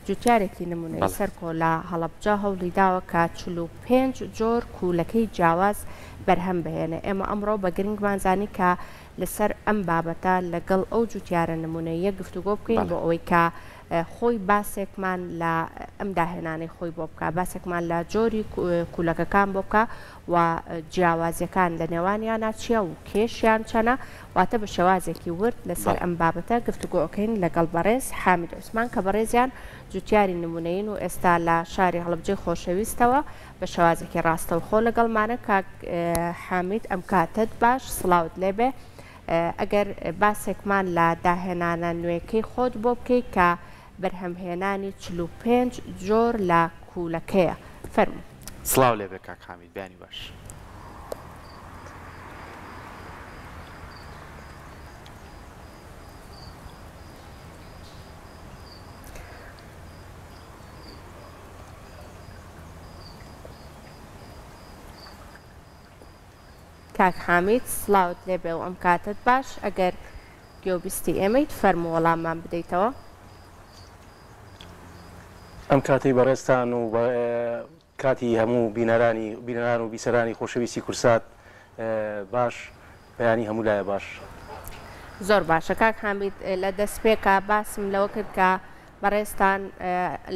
جوتیارێکی نمونەیی سەرکۆ لە هەڵەبجە هەوڵی داوە کە 45 جۆر کوولەکەی جیاواز بەرهەم بهێنێ. ئێمە ئەمڕۆ بە گرنگمان زانی کە لەسەر ئەم بابەتە لەگەڵ ئەو جوتیارە نمونەییە گفتوگۆ بکەین بۆ ئەوەی کە خۆی باسێکمان لە ئەم داهێنانەی خۆی بۆ بکا، باسێکمان لە جۆری کوولەکەکان بۆ بکا و جیاوازیەکان لە نێوانیانا چیە و کێشیان چەنە، واتە بە شێوازێکی ورد لەسەر ئەم بابەتە گفتوگۆ ئەکەین لەگەڵ بەڕێز حامید عوسمان کە بەڕێزیان جوتیاری نمونەیین و ئێستا لە شاری هەڵەبجەی خۆشەویستەوە بە شێوازێکی ڕاستەوخۆ لەگەڵمانە. کاک حامید ئەم کاتەت باش، سڵاوت لێبێ. ئەگەر باسێکمان لە داهێنانە نوێکەی خۆت بۆ بکەی کە بەرهەمهێنانی 45 جۆر لە کوولەکەیە، فەرموو. سڵاو لێبێ کاک حامید بەیانی باش. کاک حامید سڵاوت لێبێ و ئەم کاتەت باش ئەگەر گوێبیستی ئێمەیت فەرموو وەڵاممان بدەیتەوە. ئەم کاتەی بەڕێزتان و کاتی هەموو بینەرانی بینەران و بیسەرانی خۆشەویستی کورسات باش بەیانی هەموو لایە باش. زۆر باشە کاک حامید لە دەستپێکا باسم لەوە کرد کە بەڕێزتان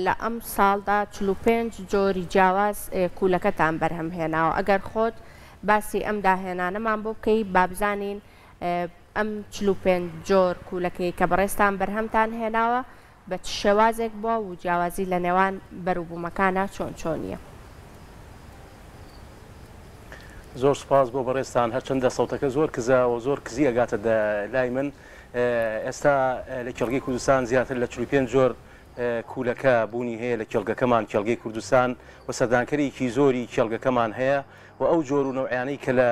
لە ئەم ساڵدا 45 جۆری جیاواز کوولەکەتان بەرهەم هێناوە ئەگەر خۆت باسی ئەم داهێنانەمان بۆ بکەی بابزانین ئەم 45 جۆر کوولەکەی کە بەڕێزتان بەرهەمتان هێناوە بە چ شێوازێک بووە و جیاوازی لە نێوان بەروبوومەکانا چۆن چۆنییە؟ زۆر سوپاس بۆ بەڕێزتان هەرچەندە سەوتەکە زۆر کزە و زۆر کزی ئەگاتە لای من ئێستا لە کێڵگەی کوردستان زیاتر لە 45 جۆر کوولەکە بوونی هەیە لە کێڵگەکەمان کێڵگەی کوردستان و سەردانکەرێکی زۆری کێڵگەکەمان هەیە و ئەو جۆر و نەوعیانەی کە لە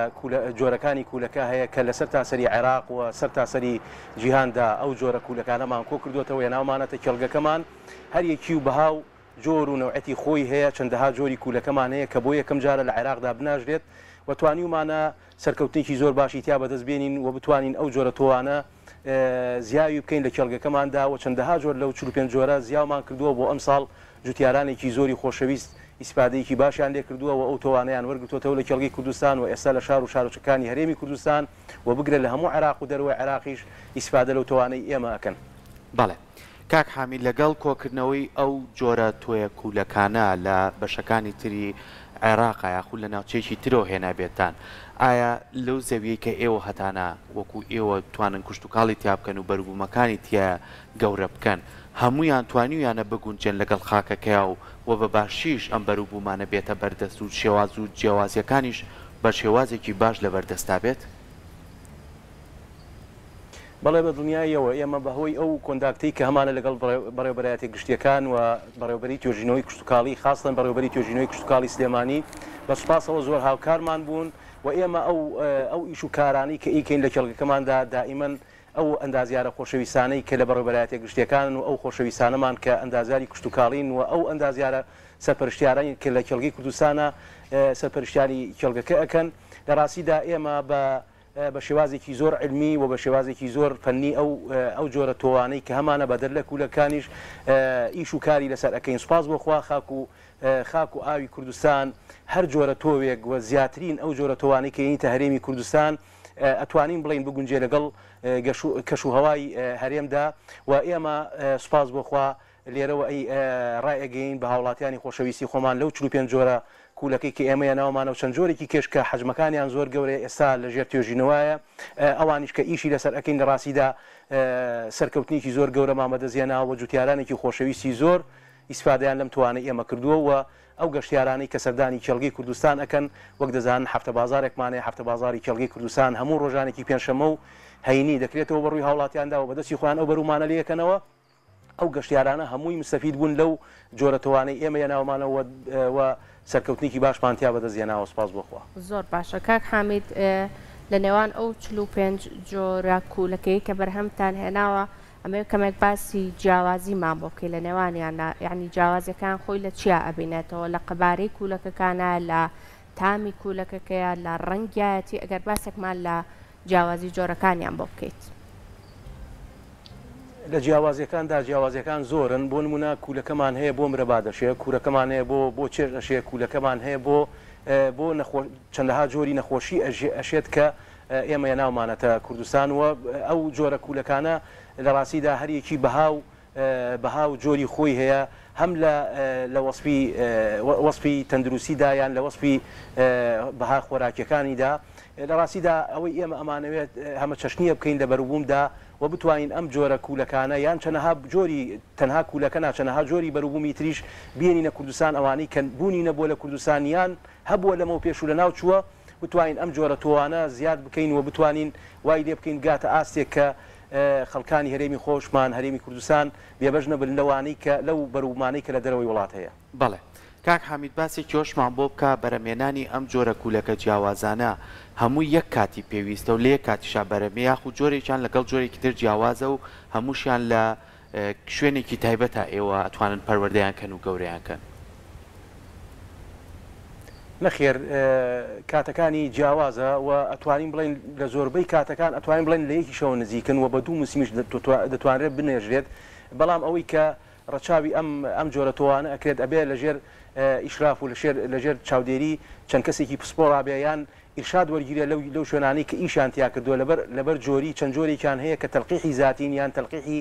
جۆرەکانی کوولەکە هەیە کە لە سەرتاسەری عێراق و سەرتاسەری جیهاندا ئەو جۆرە کوولەکانەمان کۆکردووەتەوە هێناومانەتە کێڵگەکەمان هەر یەکی و بەها و جۆر و نەوعەتی خۆی هەیە چەندەها جۆری کوولەکەمان هەیە کە بۆ یەکەم جارە لە عێراقدا بناژرێت و توانیومانە سەرکەوتنێکی زۆر باشی تیا بەدەست بێنین و بتوانین ئەو جۆرە تۆوانە زیاوی بکەین لە کێڵگەکەماندا و چەندەها جۆر لەو 45 جۆرە زیاومان کردووە بۆ ئەمساڵ جوتیارانێکی زۆری خۆشەویست ئیسفادەیەکی باشیان لێکردووە و ئەو تۆوانەیان وەرگرتووەتەوە لە کێڵگەی کوردستان و ئێستا لە شار و شارۆچکەکانی هەرێمی کوردستان و بگرە لە هەموو عێراق و دەرەوەی عێراقیش ئیسفادە لەو تۆوانەی ئێمە ئەکەن. بەڵێ کاک حامید لەگەڵ کۆکردنەوەی ئەو جۆرە تۆیە کوولەکانە لە بەشەکانی تری عێراقا یاخود لە ناوچەیەکی ترەوە هێنابێتتان ئایا لەو زەویەی کە ئێوە هەتانە وەکو ئێوە توانن کشتوکاڵی تیا بکەن و بەروبوومەکانی تیا گەورە بکەن هەموویان توانیویانە بگونجێن لەگەڵ خاکەکەیا و وە بە باشیش ئەم بەروبوومانە بێتە بەردەست و شێواز و جیاوازیەکانیش بە شێوازێکی باش لەبەر دەستا بێت؟ بەڵێ بە دڵنیاییەوە ئێمە بە هۆی ئەو کۆنداکتەی کە هەمانە لەگەڵ بەڕێوەبەرایەتیە گشتیەکان و بەڕێوەبەری توێژینەوەی کشتوکاڵی خاستەن بەڕێوەبەری توێژینەوەی کشتوکاڵی سلێمانی بە سوپاسەوە زۆر هاوکارمان بوون و ئێمە ئەو ئەو ئیش و کارانەی کە ئیکەین لە کێڵگەکەماندا دائیمەن ئەو ئەندازیارە خۆشەویستانەی کە لە بەڕێوەبەرایەتیە گشتیەکانن و ئەو خۆشەویستانەمان کە ئەندازیاری کشتوکاڵین و ئەو ئەندازیارە سەرپەرشتیارانی کە لە کێڵگەی کوردستانە سەرپەرشتیاری کێڵگەکە ئەکەن لە ڕاستیدا ئێمە بە بە شێوازێکی زۆر عیلمی و بە شێوازێکی زۆر فەنی ئەو ئەو جۆرە تۆوانەی کە هەمانە بەدەر لە کوولەکانیش ئیش و کاری لەسەر ئەکەین سوپاس بۆ خوا خاک و خاک و ئاوی کوردستان هەر جۆرە تۆوێک و زیاترین ئەو جۆرە تۆوانەی کە یەنیتە هەرێمی کوردستان ئەتوانین بڵێین بگونجێ لەگەڵ کەش و هەوای هەرێمدا و ئێمە سوپاس بۆ خوا لێرەوە ئەی ڕایئەگەیین بە هاوڵاتیانی خۆشەویستی خۆمان لەو 45 جۆرە کوولەکەی کە ئێمە هێناومانە و چەند جۆرێکی کێش کە حەجمەکانیان زۆر گەورەیە ئێستا لە ژێر توێژینەوەیە ئەوانیش کە ئیشی لەسەر ئەکەین لە ڕاستیدا سەرکەوتنێکی زۆر گەورەمان بەدەست هێناوە و جوتیارانێکی خۆشەویستی زۆر ئیسفادەیان لەم توانەی ئێمە کردووە و ئەو گەشتیارانەی کە سەردانی کێڵگەی کوردستان ئەکەن، وەک دەزانن هەفتە بازاڕێکمان هەیە، هەفتە بازاڕی کێڵگەی کوردستان هەموو ڕۆژانێکی پێنجشەممە و هەینی دەکرێتەوە بە ڕووی هاوڵاتیاندا و بە دەستی خۆیان ئەو بەرومانە لێ ئەکەنەوە، ئەو گەشتیارانە هەمووی مستەفید بوون لەو جۆرە تۆوانەی ئێمە هێناومانەوە و سەرکەوتنێکی باشمان تیا بەدەست هێناوە سوپاس بۆ خوا. زۆر باشە کاک حامید لە نێوان ئەو 45 جۆرە کوولەکەی کە بەرهەمتان هێناوە ئەمەوێ کەمێک باسی جیاوازیمان بۆ بکەی لە نێوانیاندا یەعنی جیاوازیەکان خۆی لە چیا ئەبینێتەوە لە قەبارەی کوولەکەکانە لە تامی کوولەکەکەیە لە ڕەنگیایەتی ئەگەر باسێکمان لە جیاوازی جۆرەکانیان بۆ بکەیت. لە جیاوازیەکاندا جیاوازیەکان زۆرن بۆ نمونە کولەکەمان هەیە بۆ مرەبا دەشێ کورەکەمان هەیە بۆ بۆ چێژ ئەشێ کولەکەمان هەیە بۆ بۆ نەخۆ چەندەها جۆری نەخۆشی ئەشێت کە ئێمە ناومانەتە کوردستان و ئەو جۆرە کولەکانە لە ڕاستیدا هەریەکی بەها و بەها و جۆری خۆی هەیە هەم لە لە وەسفی وەسفی تەندروستیدا یان لە وەسفی بەها خۆراکیەکانیدا لە ڕاستیدا ئەوەی ئێمە ئەمانەوێت هەمەچەشنیە بکەین لە بەروبوومدا و بتوانین ئەم جۆرە کوولەکانە یان چەنەها جۆری تەنها کوولەکە نا چەنەها جۆری بەروبوومی تریش بێنینە کوردستان ئەوانەی کە بوونی نەبووە لە کوردستان یان هەبووە لەمەو پێش و لەناو چووە بتوانین ئەم جۆرە تۆوانە زیاد بکەین و بتوانین وای لێ بکەین بگاتە ئاستێک کە خەڵکانی هەرێمی خۆشمان هەرێمی کوردستان بێبەش نەبن لەوانەی کە لەو بەروبوومانەی کە لە دەرەوەی وڵات هەیە. بەڵێ کاک حامید باسێکی ئەوشمان بۆ بکە بەرەمێنانی ئەم جۆرە کولەکە جیاوازانە هەمووی یەک کاتی پێویستە و لە یەک کاتیشا بەرەمێ یاخود جۆرێکیان لەگەڵ جۆرێکی تر جیاوازە و هەمووشیان لە شوێنێکی تایبەتا ئێوە ئەتوانن پەروەردەیان کەن و گەورەیان کەن؟ نەخێر کاتەکانی جیاوازە و ئەتوانین بڵێین لە زۆربەی کاتەکان ئەتوانین بڵێن لە یەکیشەوە نزیکن و بە دوو موسمیش دەتوانرێت بنێژرێت بەڵام ئەوەی کە ڕەچاوی ئەم ئەم جۆرە تۆوانە ئەکرێت ئەبێ لە ژێر ئیشراف و لە ژێر لە ژێر چاودێری چەند کەسێکی پسپۆڕا بێ یان ئیرشاد وەرگیرێ لەو لەو شوێنانەی کە ئیشیان تیا کردووە لەبەر لەبەر جۆری چەند جۆرێکیان هەیە کە تەلقیحی زاتین یان تەلقیحی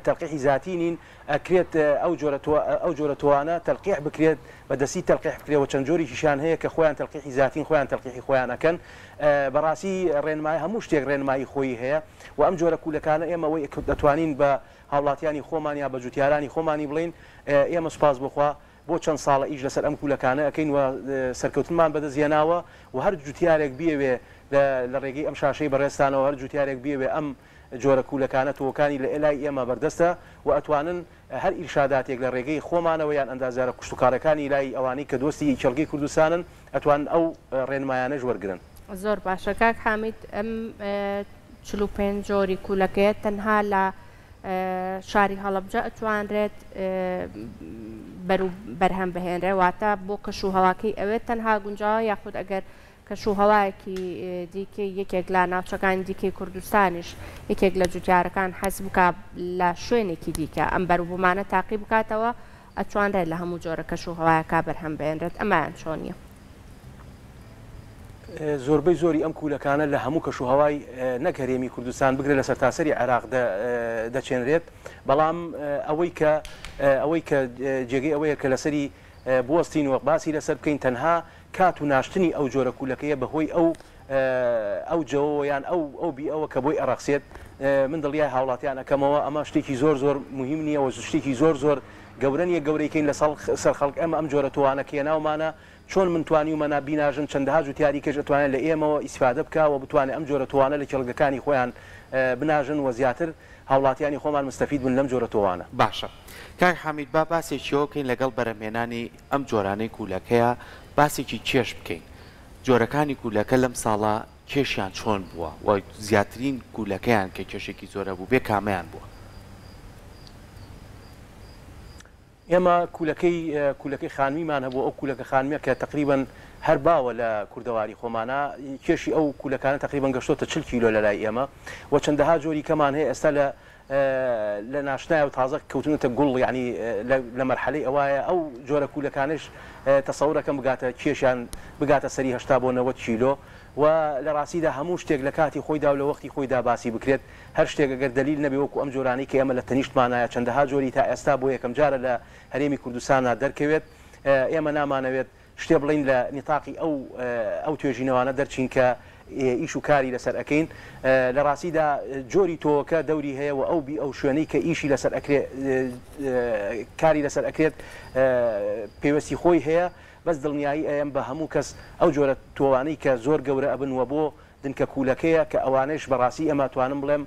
تەلقیحی زاتی نین ئەکرێت ئەو جۆرە تۆ ئەو جۆرە تۆوانە تەلقیح بکرێت بە دەستی تەلقیح بکرێت وە چەند جۆرێکیشیان هەیە کە خۆیان تەلقیحی زاتین خۆیان تەلقیحی خۆیان ئەکەن بەڕاستی ڕێنمای هەموو شتێک ڕێنمایی خۆیی هەیە و ئەم جۆرە کوولەکانە ئێمە ئەوەی دەتوانین بە هاوڵاتیانی خۆمان یا بە جوتیارانی خۆمانی بڵێین ئێمە سوپاس بۆ خوا بۆ چەند ساڵە ئیش لەسەر ئەم کولەکانە ئەکەین و سەرکەوتنمان بەدەست هێناوە و هەر جوتیارێک بیەوێ لە ڕێگەی ئەم شاشەی بەڕێزتانەوە هەر جوتیارێک بیەوێ ئەم جۆرە کولەکانە تۆوەکانی لە لای ئێمە بەردەستە و ئەتوانن هەر ئیرشاداتێک لە ڕێگەی خۆمانەوە یان ئەندازیارە کشتوکاڵەکانی لای ئەوانەی کە دۆستی کێڵگەی کوردستانن ئەتوانن ئەو ڕێنمایانەش وەرگرن. زۆر باشە کاک حامید ئەم 45 جۆری کولەکەیە تەنها لە شاری هەڵەبجە ئەتوانرێت بەرو بەرهەم بهێنرێ واتە بۆ کەش و هەواکەی ئەوێ تەنها گونجاوە یاخود ئەگەر کەش و هەوایەکی دیکەی یەکێک لە ناوچەکانی دیکەی کوردستانیش یەکێک لە جوتیارەکان حەز بکا لە شوێنێکی دیکە ئەم بەروبوومانە تاقی بکاتەوە ئەتوانرێت لە هەموو جۆرە کەش و هەوایەکا بەرهەم بهێنرێت ئەمەیان چۆنیە؟ زۆربەی زۆری ئەم کوولەکانە لە هەموو کەشوهەوای نەک هەرێمی کوردستان بگرە لە سەرتاسەری عێراق دەچێنرێت، بەڵام ئەوەی کە ئەوەی کە جێگەی ئەوەیە کە لەسەری بوەستین و باسی لەسەر بکەین تەنها کات و ناشتنی ئەو جۆرە کوولەکەیە بەهۆی ئەو ئەو جەوەوە یان ئەو ئەو بیئەوە کە بۆی ئەڕەخسێت من دڵنیای هاوڵاتیان ئەکەمەوە ئەمە شتێکی زۆر زۆر موهیم نییە و شتێکی زۆر زۆر گەورە نییە گەورەی کەین لەسەڵ سەر خەڵک ئێمە ئەم جۆرە تۆوانە کە ناومانە چۆن من توانیومە نا بیناژن چەندەها جوتیاری کەش ئەتوانێت لە ئێمەوە ئیسفادە بکا و بتوانێت ئەم جۆرە تۆوانە لە کێڵگەکانی خۆیان بناژن و زیاتر هاوڵاتیانی خۆمان مستەفید بن لەم جۆرە تۆوانە. باشە کاک حامید با باسێکی ئەوە بکەین لەگەڵ بەرهەمهێنانی ئەم جۆرانەی کولەکەیە باسێکی کێش بکەین جۆرەکانی کولەکە لەم ساڵە کێشیان چۆن بووە و زیاترین کولەکەیان کە کێشێکی زۆر هەبووبێ کامەیان بووە؟ ئێمە کولەکەی کولەکەی خانمیمان هەبوو، ئەو کولەکە خانمیە کە تەقریبەن هەر باوە لە کوردەواری خۆمانا، کێشی ئەو کولەکانە تەقریبەن گەشتۆتە 40 کیلۆ لە لای ئێمە و چەندەها جۆری کەمان هەیە ئێستا لە لە ناشنایە و تازە کەوتونەتە گوڵ یانی لە مەرحەلەی ئەوایە ئەو جۆرە کولەکانەش تەسەورەکەم بگاتە کێشیان بگاتە سەری 80 بۆ 90 کیلۆ و لە ڕاستیدا هەموو شتێک لە کاتی خۆیدا و لە وەختی خۆیدا باسی بکرێت هەر شتێک ئەگەر دەلیل نەبێ وەکو ئەم جۆرانەی کە ئێمە لە تەنیشتمانایە چەندەها جۆری تا ئێستا بۆ یەکەم جارە لە هەرێمی کوردستانا دەرکەوێت ئێمە نامانەوێت شتێ بڵێین لە نیتاقی ئەو ئەو توێژینەوانە دەرچین کە ئیش و کاری لەسەر ئەکەین لە ڕاستیدا جۆری تۆوەکە دەوری هەیە و ئەو بی ئەو شوێنەی کە ئیشی لەسەر ئەکرێ کاری لەسەر ئەکرێت پێوەستی خۆی هەیە بەس دڵنیایی ئەیەم بە هەموو کەس ئەو جۆرە تۆوانەی کە زۆر گەورە ئەبن و بۆ دنکە کوولەکەیە کە ئەوانەیش بەڕاستی ئێمە ئەتوانم بڵێم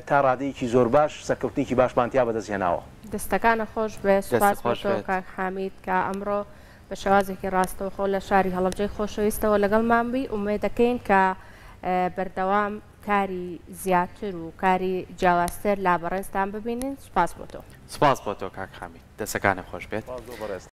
تا ڕادەیەکی زۆر باش سەرکەوتنێکی باشمان تیا بەدەست هێناوە. دەستەکانت خۆش بێت دەستت سوپاس بۆ خۆش تۆ بێت. کاک حامید کە ئەمڕۆ بە شێوازێکی ڕاستەوخۆ لە شاری هەڵەبجەی خۆشەویستەوە لەگەڵمان بووی ئومێدەکەین کە بەردەوام کاری زیاتر و کاری جیاوازتر لا بەڕێزتان ببینین سوپاس بۆ تۆ. سوپاس بۆ تۆ کاک حامید دەسەکانت خۆش بێت. سوپاس بۆ بەڕێزت.